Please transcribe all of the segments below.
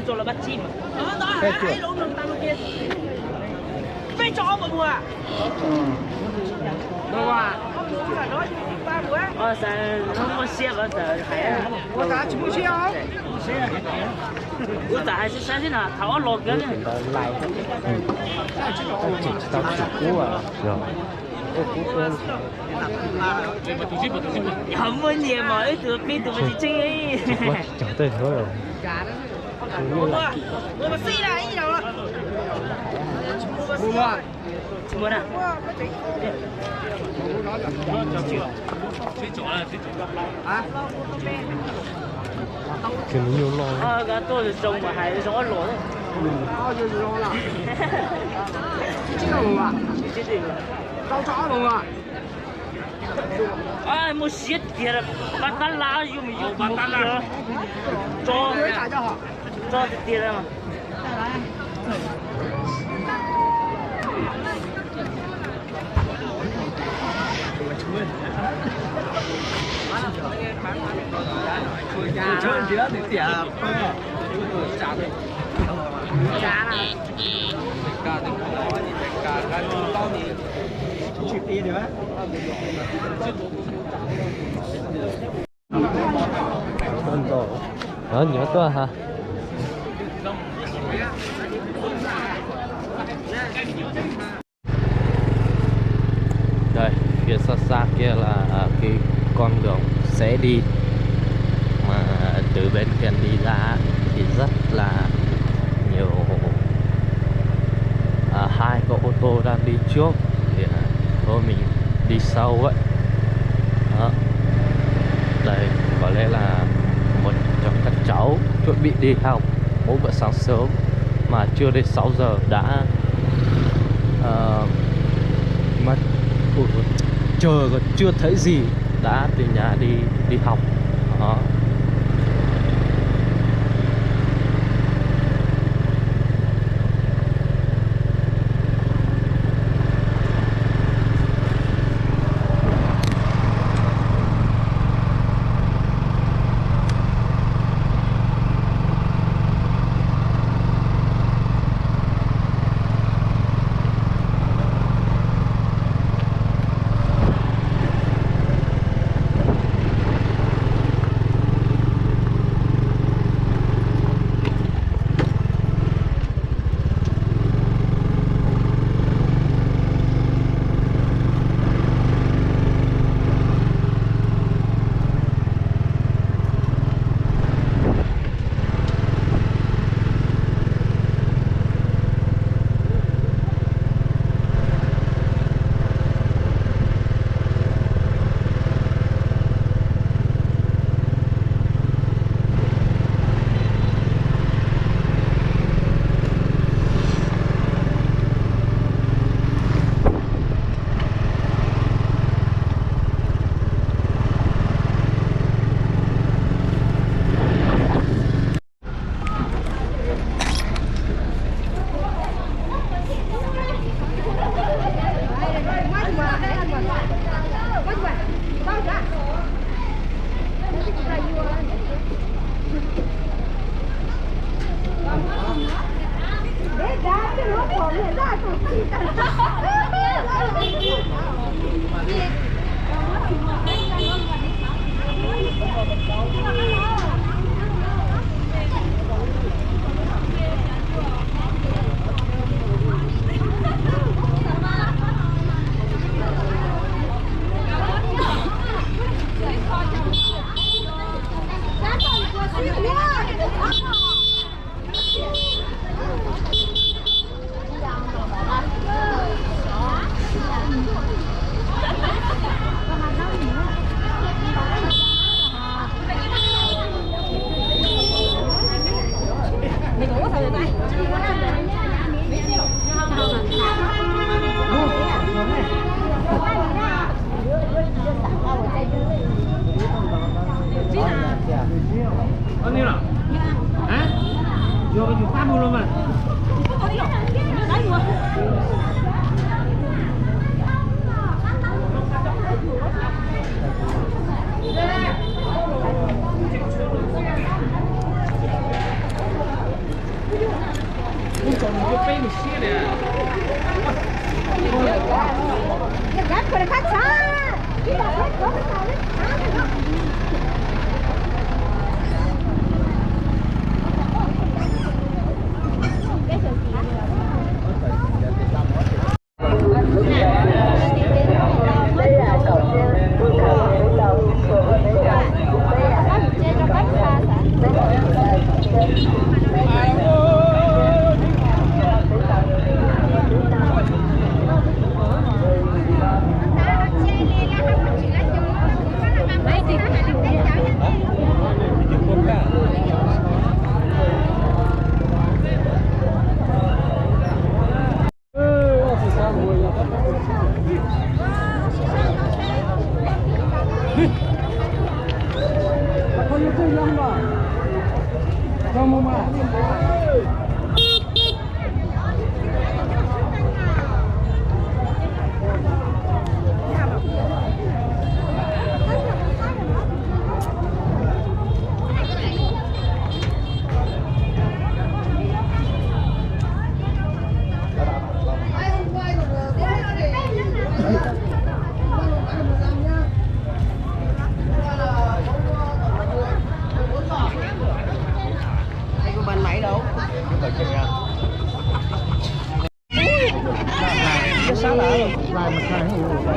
Cho lawv bab tsib mas. Peb tso ob puas muag. Ua xav muaj siab los txawm hais. Ua xav tsis muaj siab os. Kuv txawm hais saib saib xwb na, thov ob los kiag. Tsis tau tsis kub. Yog muaj nyias mas ib tug peb tug mas tsis tseeb. Cog tej hauv. Tsis muaj na. Ces nws nyuag lo. Tuaj zoo mas hais zoo ob los. Muaj siab tiag, pab tab laj yus mus yus mus kiag. Tso, tso tiag tiag. Nyob tuaj ha. Đây, phía xa xa kia là cái con đường sẽ đi, mà từ bên kia đi ra thì rất là nhiều, à, hai con ô tô đang đi trước thì, à, thôi mình đi sau vậy. Đó. Đây có lẽ là một trong các cháu chuẩn bị đi học mỗi bữa sáng sớm mà chưa đến sáu giờ đã, ờ, mà, ủa, trời còn chưa thấy gì đã từ nhà đi, đi học. Đó.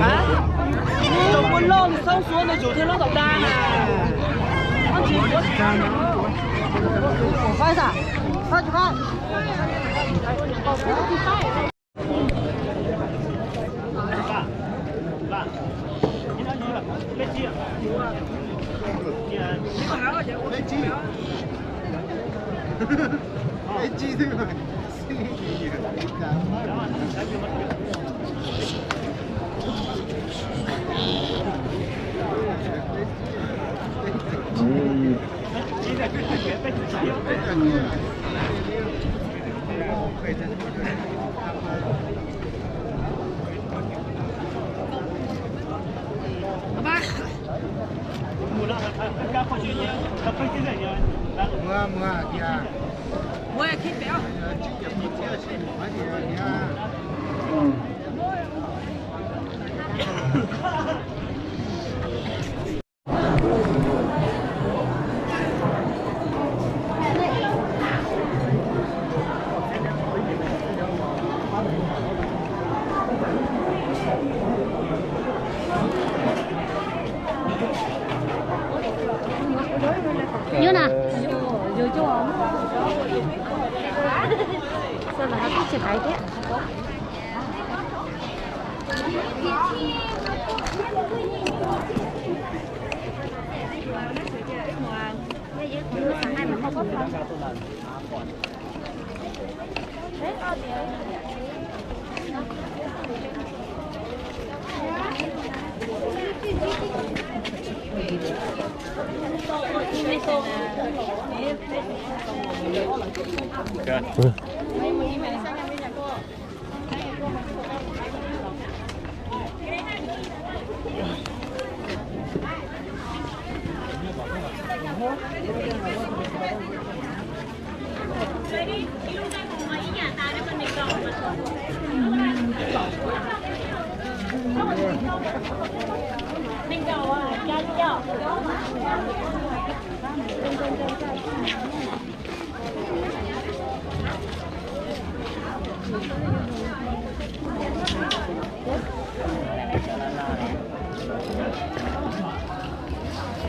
Hả? Trong quân lôn thì sâu xuống này chủ thêm nó tổng đa nè. Con chỉ muốn. Phải sao? Phải, phải. Nyob na. Sao mà không biết xì phái thế?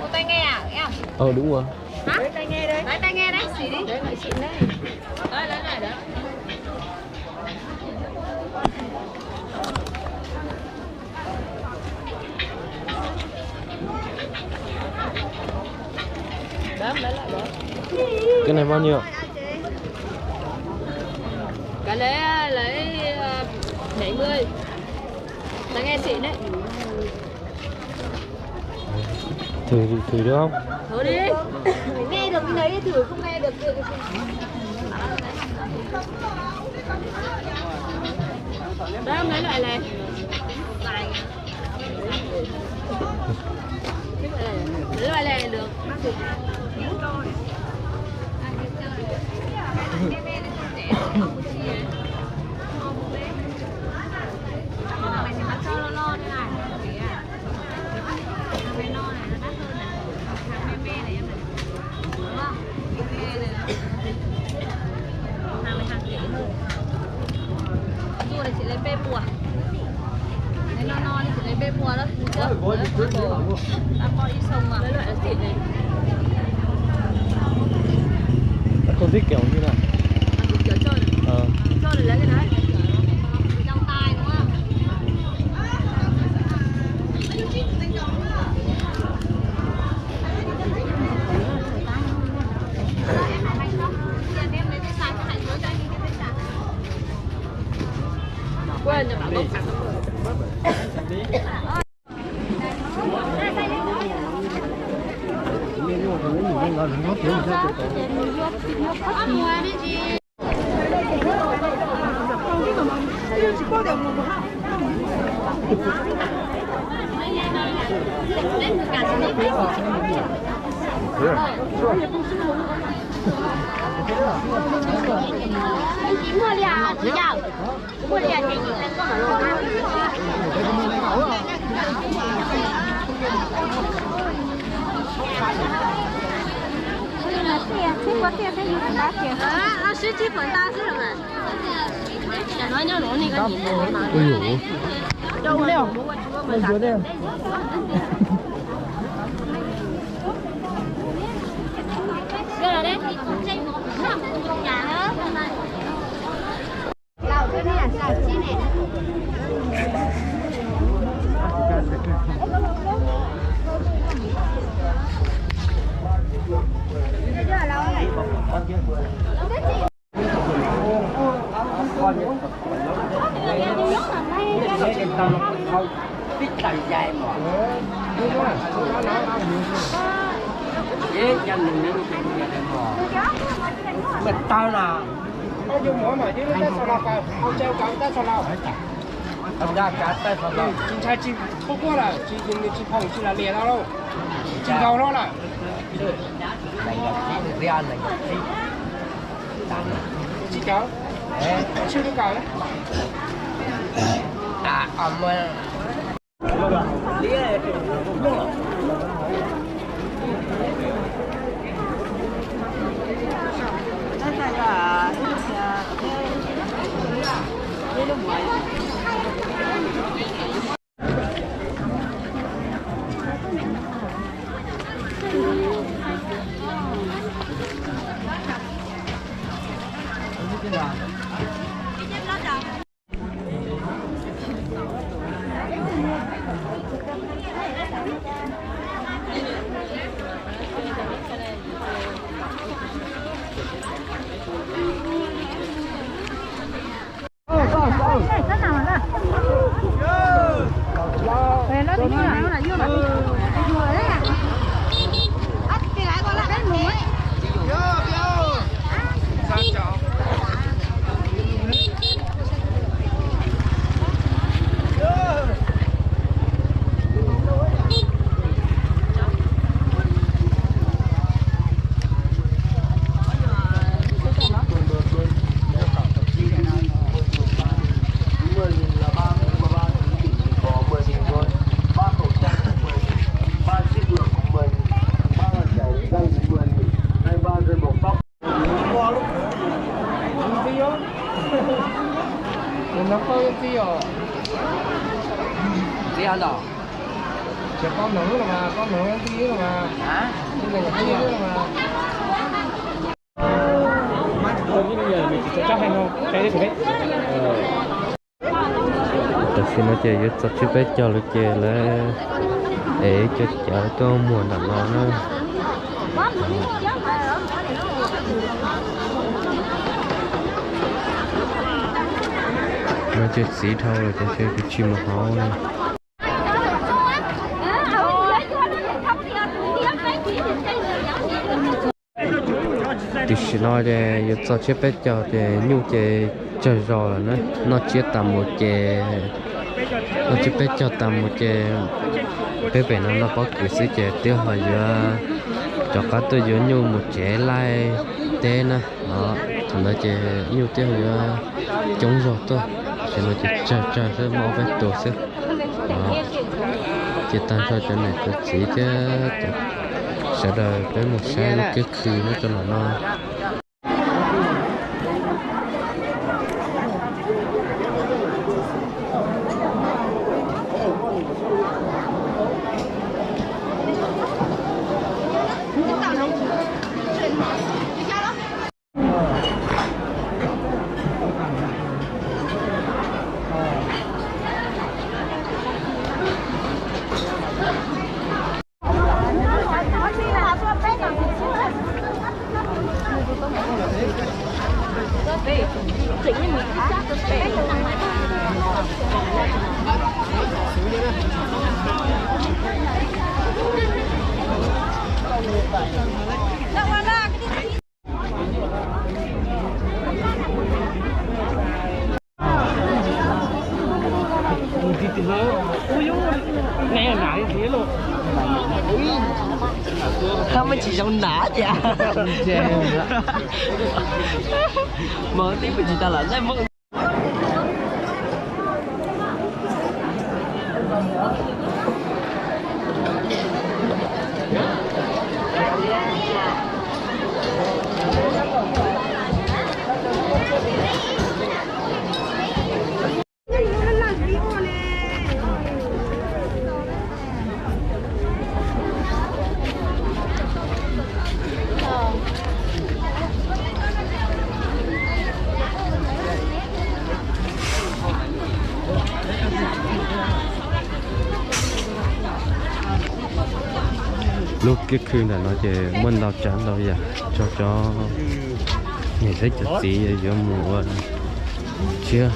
Ua tai nghe à? Ờ, đúng rồi. Hả? Nói tai nghe đây. Nói tai nghe đấy, xỉ đi. Nói, nói lại đó. Cái này bao nhiêu? Cái đấy là, ờ, bảy mươi. Tao nghe xịn đấy. Thử, thử được không? Thử đi. Nghe được thì lấy, thử không nghe được thì. Đó, mấy loại này. Mấy loại này được. Zuaj li tsis li peb puas, no no li tsis li peb puas lawm. Tau poj ib xoo mas. Tau tib kev ua li na. Tsis ntshai, tsis txhua quaj lawm, tsis, nws tsis phoom tsis lam liam no lauj, tsis nkaus hlo lawm. Tsis kawm, tsis kawm. Ntxim ntag. Tsis paub mloog lub no mas, paub mloog lub ntxwg los mas. Tam sim no ces yuav txog tsiab peb caug lawm ces lawv ev cov cawv tuaj muag nram no na. No ces txiv dhau lawm ces kuv tsis mus hauv. Tam sim no ces yuav txog tsiab peb caug ces nyuj ces tsawg zos lawm na. Noj tsiab tas mus ces, noj tsiab peb caug tas mus ces peb pem no noj pob kws xwb ces twb ho yuav rov qab tuaj yuav nyuj mus tsev laij teb na os. Thaum no ces ib nyuag tiaj yuav coob zog tuaj, ces no ces tsawg tsawg xwb, muaj ob peb tus xwb. Ces tag nrho cov niam cov txiv thiab cov sawv daws peb mus saib lub kiab khw nyob rau ntawm no. Koj muaj tsis zoo hnav tias. Mos tib pes tsis tas los laj muab. Lub kiab khw ntawm no ces muaj ntau tsav ntau yam rau cov niam thiab cov txiv yuav mus ua tsiab.